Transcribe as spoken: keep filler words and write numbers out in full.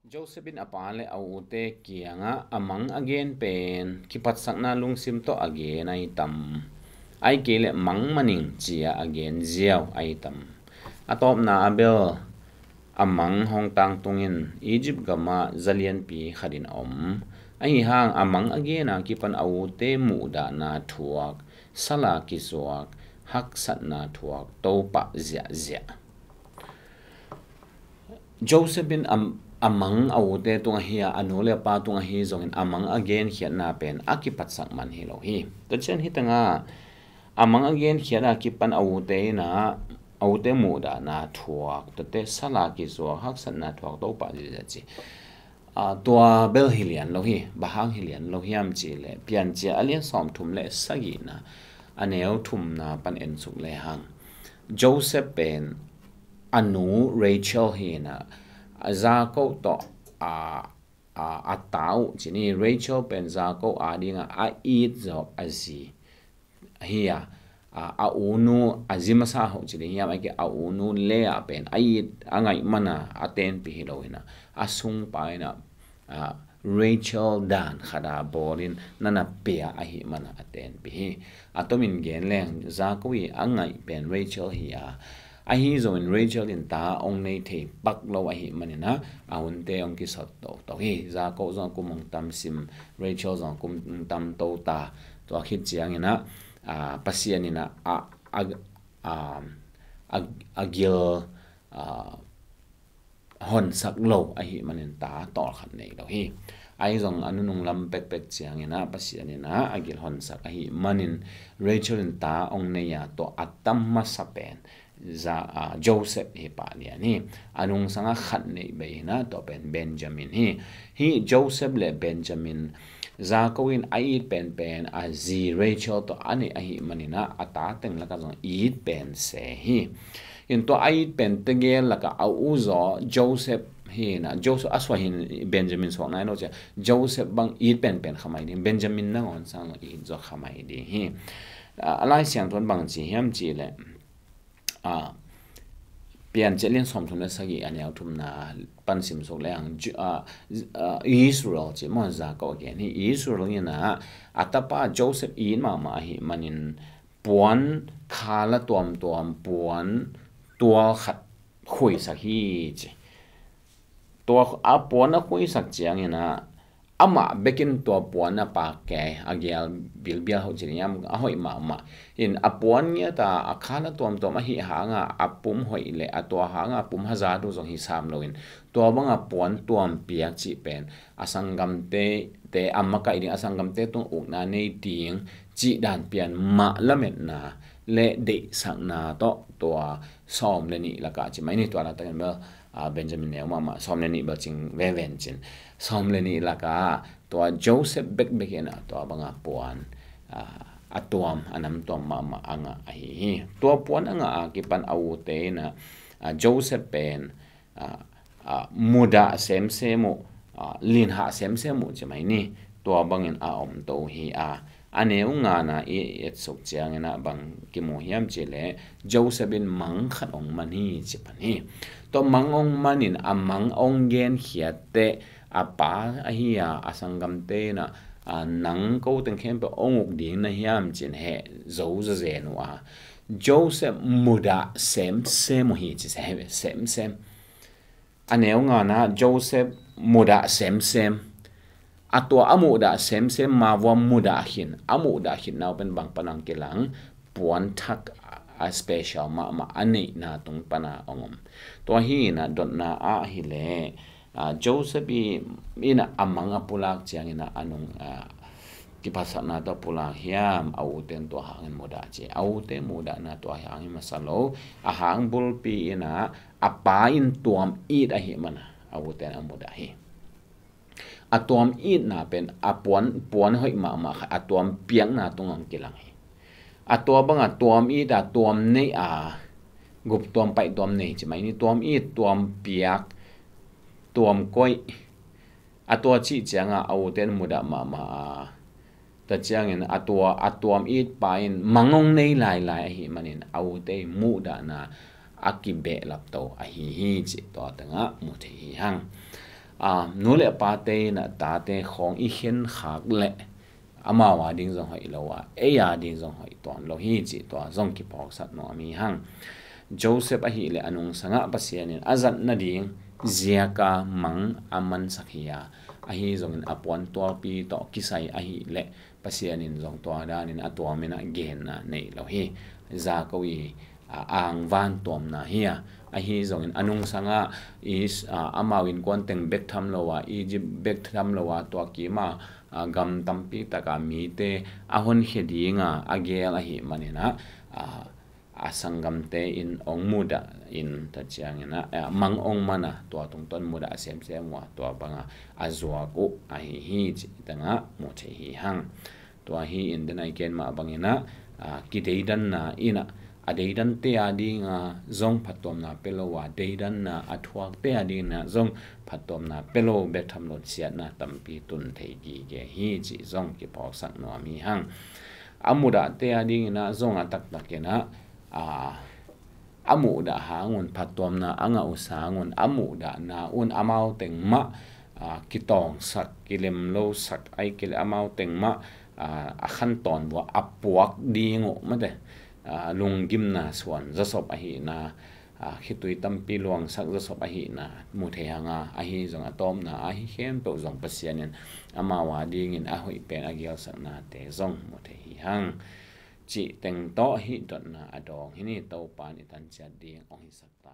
Joseph in a pa le a ute kiangah a mang a gen pen kiphatsakna lungsim tawh a gen ahi tam, ahih kei leh mang maning ci-a a gen ziau ahi tam? A tawpna ah bel a mang hong tangtungin Egypt gamah zalianpi khatin a om. Ahi hang a mang a gen a kipan a ute muhdahna thuak, sal a kisuak, haksatna thuak, topah ziahziah. Joseph in a, a mang a ute tung ahi a, a nu le a pa tung ahi zongin a mang a genkhiatna pen a kiphatsak man hi lo hi. Tua ciang hi tangah a mang a genkhiat a kipan a ute in a, a ute muhdahna thuak, tuate sal a kisuak, haksatna thuak, topah ziahziah ci. A, tua bel hi lian lo hi, bang hang hi lian lo hiam cih leh Piancil a lian sawmthum le sagihna, a neu thumna pan en suk le hang, Joseph pen a nu Rachel hi in a, a Jacob tawh a, a, a ta uh ci ni. Rachel pen Jacob adingah a it zawk a zi hi a, a, a unu, a zi masa hoh ci ding hiam, ahih kei a unu Leah pen a it, a ngaih man a a tenpih hi lo in a, a sungpa in a, a, Rachel dan khat a bawlin na na pia ahih man a a tenpih hi. A tomin gen leng Jacob i a ngaih pen Rachel hi a, ahi zongin Rachel in ta hong nei thei pak lo ahih manin a, a hunte hong kisot toto hi. Jacob zong kum hong tam sim, Rachel zong kum hong tam to ta. Tua khit ciangin a, a, Pasian in a, a, a, a, a, a gil, a, honsak lo ahih manin ta tawlkhat nei lo hi. Ahi zong a nunung lam pekpek ciangin a, Pasian in a, a gil honsak ahih manin Rachel in ta hong nei a, tua a tam masa pen Za-, a, Joseph hi pah lian hi. A nungsang a khat neih bei hi in a, tua pen Benjamin hi. Hih Joseph le Benjamin, Jacob in a it penpen a zi Rachel tawh a neih ahih manin a, a ta teng lakah zong it pen se hi. In tua a it pen tegel lakah a u zaw Joseph hi in a, Joseph a suah hi in, Benjamin suak nai lo ci a, Joseph bang it penpen kha mai ding, Benjamin nangawn sang zong it zaw kha mai ding hi. A, a Lai Siangtho in bang ci hiam cih leh, a, Piancil lian sawmthum le sagih, a neu thumna pan sim suk le hang, Ju-, a, a, Israel ci maw, Jacob a gen hi. Israel in a, a tapa Joseph it mahmah ahih manin puan khala tuamtuam, puan tual khat khuisak hi ci. Tua a puan a khuisak ciangin a, amah bekin tua puan a pak kei, a gial bilbial hoh ci ding hiam, a hoih mahmah. In a puan ngiat a, a khala tuamtuam ahih hang a, a pum hoih le a tua hang a pum hazat uh zong hi sam lo in, tua bang a puan tuam piak cih pen a sanggamte, te a makaih ding, a sanggamte tung ukna nei ding cih dan pian mah lametna le deihsakna tawh tua sawm le nih lakah ci mai ni. Tua latakin bel, a, Benjamin neu mahmah, sawm le nih bel cing veve in cin. Sawm le nih lakah tua Joseph bekbek in a, tua bang a puan, a, a tuam, a namtuam mahmah a ngah ahi hi. Tua puan a ngah a kipan a ute in a, a, Joseph pen, a, a, mudah semsem uh, a, linhah semsem uh ci mai ni. Tua bangin a om to hi a, a neu ngana i etsuk ciangin a bang kimu hiam cih leh Joseph in mang khat hong man hi ci pan hi. Tua mang hong manin a mang hong genkhiat teh a pa ahi a, a sanggamte in a, a, nang ko teng khempeuh hong uk ding na hiam ci-in heh zo zazen uh a, Joseph mudah semsem uh hi ci se, semsem. A neu ngana Joseph mudah semsem. A tua a mudah semsem ma vua mudah khin, a mudah khin nau pen bang pan ang kilang, puan thak a special mahmah a neihna tung pana ong om. Tua hi in a dotna ah hi leh, a, Joseph i in a mang a pulak ciangin a nung, a, kiphasakna tawh pulak hiam, a uten tua hangin mudah ci. A ute mudahna tua hangin masa lo, a hang bulpi in a, a pa in tuam it ahih man a, a uten a mudah hi. A tuam itna pen a puan, puan hoih mahmah khat, a tuam piakna tungah kilang hi. A tua bang a tuam it a, tuam neih a, gup tuam paih tuam nei ci mai ni, tuam it, tuam piak, tuam koih, a tua cih ciangah a uten mudah mahmah a, tua ciangin a tua, a tuam it pa in mang ong nei lailai ahih manin a ute i muhdahna a kibehlap to ahi hi cih tua tengah mu thei hi hang. A, nu le pate in a tate khawng i khenkhak leh amau a ding zong hoih lo a, ei a ding zong hoih tuan lo hi cih tua zong kiphawksak nuam hi hang. Joseph ahih leh a nungsangah Pasian in a zat nading ziaka mang a mansak hi a, ahi zongin a puantualpi tawh kisai ahih leh Pasian in zong tua danin a tuam in a genna nei lo hi. Za ko i a, angvan tuamna hi a, ahi zongin a nungsangah i, a, amau innkuan teng bek tham lo a, Egypt bek tham lo a, tua kima, a, gam tampi taka mite a honkhia dinga a gel ahih manin a, a, a sanggamte in ong mudah in ta ciangin a, a, mang ong man a, tua tungtawn mudah a semsem uh a, tua banga a zuak uh ahi hi cih tengah mu thei hi hang. Tua hi in den ai ken mah bangin a, a, kideidanna in a, a deidante a dinga zong phattuamna pia lo a, deidanna a thuakte a dingin a zong phattuamna pia lo bek tham lo siatna tampi tun thei gige hi cih zong kiphawksak nuam hi hang. A mudahte a dingin a zong a taktakin a, a, a muhdah hangun, phattuamna a ngah uh sangun, a muhdahna un amau teng mah, a, kitawngsak, kilemlosak, ai kile amau teng mah, a, a khantawn vua a puak ding uh mate, a, lunggimna suan zasop ahihna, a, khitui tampi luangsak zasop ahihna mu thei hanga, ahi zong a tawpna ahi khempeuh zong Pasian in amau a dingin a hoih pen a gialsaknate zong mu thei hi hang. Cih teng tawh hih dotna a dawng hi ni. Topa in i tanciat ding ong hisak ta